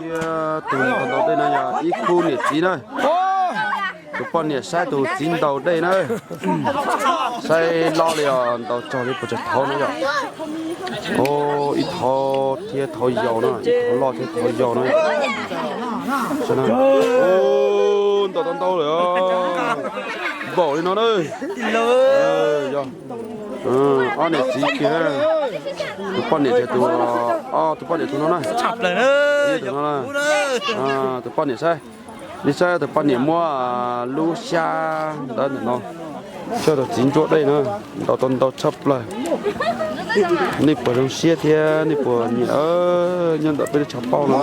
Thiab tus ntaus dej no yog ib khub niam txiv na. Tus poj niam saib tus txiv ntaus dej na. Saib loj li os, ntaus tsawg li puas tsawg thauv no yom. Ib thauv thiab thauv yau no, ib thauv loj thiab thauv yau no. Ntaus tau ntau lawm, npaum li no na. Yog ob niam txiv kiag, tus poj niam, tus, tus poj niam tus no na, tus no, tus poj niam saib, nej saib tus poj niam muab lub xyab ntawd ntawm no coj tus txiv ntsuab dej na, ntaus tau ntau tshaj plaws. Nej puas zoo siab thiab nej puas nyiam nyob ntawm peb lub tshav pob no?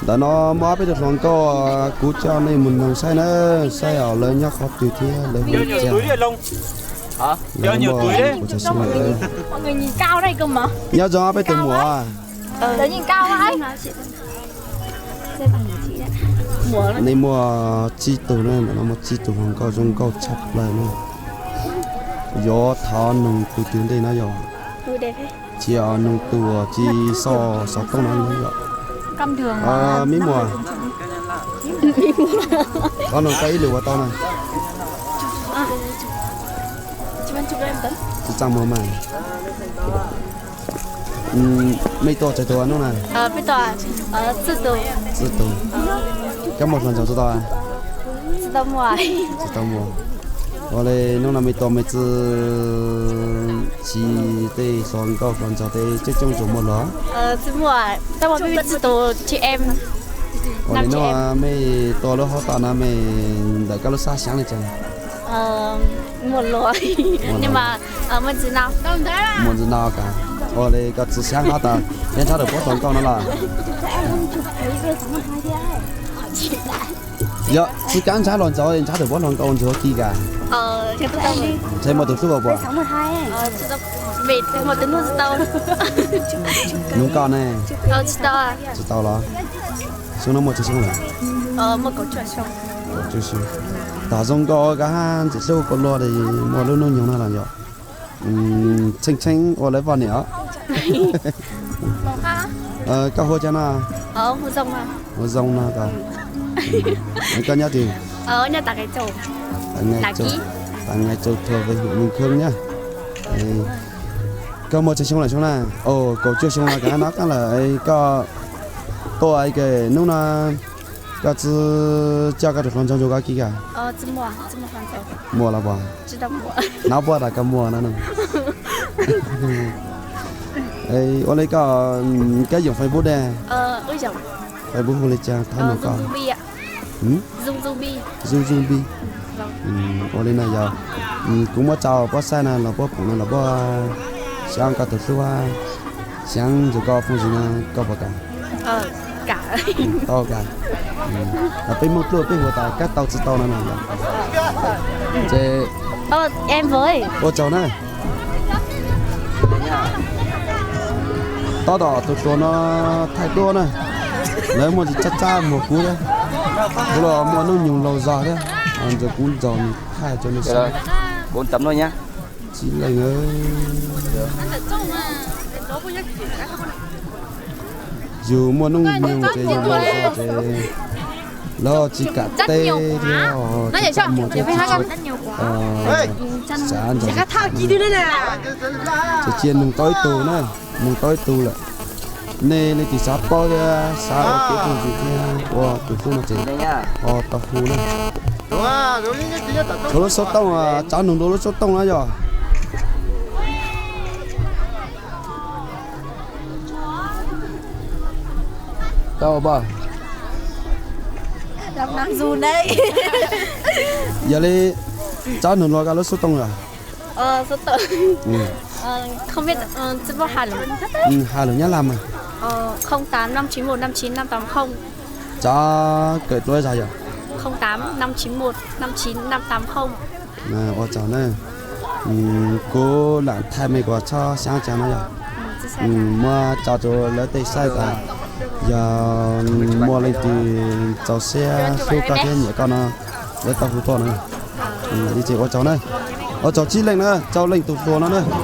Ntawm no muaj ob peb tug hluas nkauj, kuv coj nej mus noog saib na, saib os lawv nyob qhov twg thiab lawv hu li cas. Nyob zoo ob peb tus muam. Nej muaj tsib tug na, ntawm no muaj tsib tug hluas nkauj zoo nkauj tshaj plaws na. Yuav thov noog tus twg ntej no yog? Tsis, noog tus tsis xov xov tooj no yog? Me muam, thov noog koj ib lus ua tau na. Tsis txaj muag mas. Mej tuaj tsawg tus hnub na? Txij tus. Koj muaj hluas nraug tsis tau? Tsis tau muaj. Ua li hnub no mej tuaj mej tsi siv tej hluas nkauj hluas nraug tej coob coob tsis muaj los? Ua li hnub mej tuaj lub hoob toj no mej ntawm koj lub xab xyaav li cas? Muaj ntxwv no, muaj ntxwv no kas. Ua li koj tsi xyaav qhov tas nyob ntsab tawm puab hluas nkauj no los? Yog tsi kaab ntsab hluas nraug, ntsab tawm puab hluas nkauj ntsuag kis kas. Ntshe muaj tus hlub puas? Nug koj ne. Tsis tau los? Xyoo no muaj tsawg xyoo lawm? Tom zoo nkauj koj hab ntxim hlub kua luaj li, muaj lub hnub nyoog no los yog. Tsheej tsheej ua lawv poj niam os. Koj hu cas no? Hu Zoo no. Koj nyob twg? Tag Ngais Tsaus Thuas, vem huyện Mường Khương na. Koj muaj tsawg xyoo lawm xyoo na? Kaum cuaj xyoo no koj nab qaab lawm, koj tuaj hnub no koj tsi coj koj tus hluas nraug ntsuag koj kis kas? Muaj los puas? Nab puab tas koj muaj no. Ua li koj, koj yoom Facebook dab? Facebook hu li cas thov nug koj. Zoo Zoo Npis. Ua li no yog kuv muab tso puab saib no los puab pum no los puab xyaav koj tus hlub, xyaav ntxuas koj phooj ywg no koj puas kam? Tau kas. Peb Hmoob dluab peb hu tas kab tau tsi tau no na. Ces ua tsaug na. Tab tom tus hluas no thaij duab na, lawv muaj ntsis tsab tsab muag kuv thiab, kuv los muaj hnub nyoog laug zog thiab, ntxuav kuv ntxaug nws thaij rau nws saib. Tsis leej. Yus muaj hnub nyoog ces yus laug zog ces lawv tsis kam teb thiab, tsis kam muag thiab, tsis xav ntsoov. Ces cia nug tau ib tug na, nug tau ib tug lawm. Nej leej twg xav paub thiab xav ua kev phooj ywg thiab ua tus hlub no ces ho tau hu na. Tshuav lub xov tooj, tsav nug dua lub xov tooj na yog. Yog li, tsav nug dua koj lub xov tooj yog? Hais lus Nyab Laj mas. Tsav kawm dua zog yog? Ua tsaug na. Kuv lam thaij mej kuas txhob xyaav tsav no yog. Muab tso rau lawv tej saib tas, yog muaj leej twg txaus siab hlub koj thiab nyiam koj no, lawv tau hu tuaj na. Ua tsaug na. Ua tsaug tsib leej na, rau leej tus hluas no na. Ua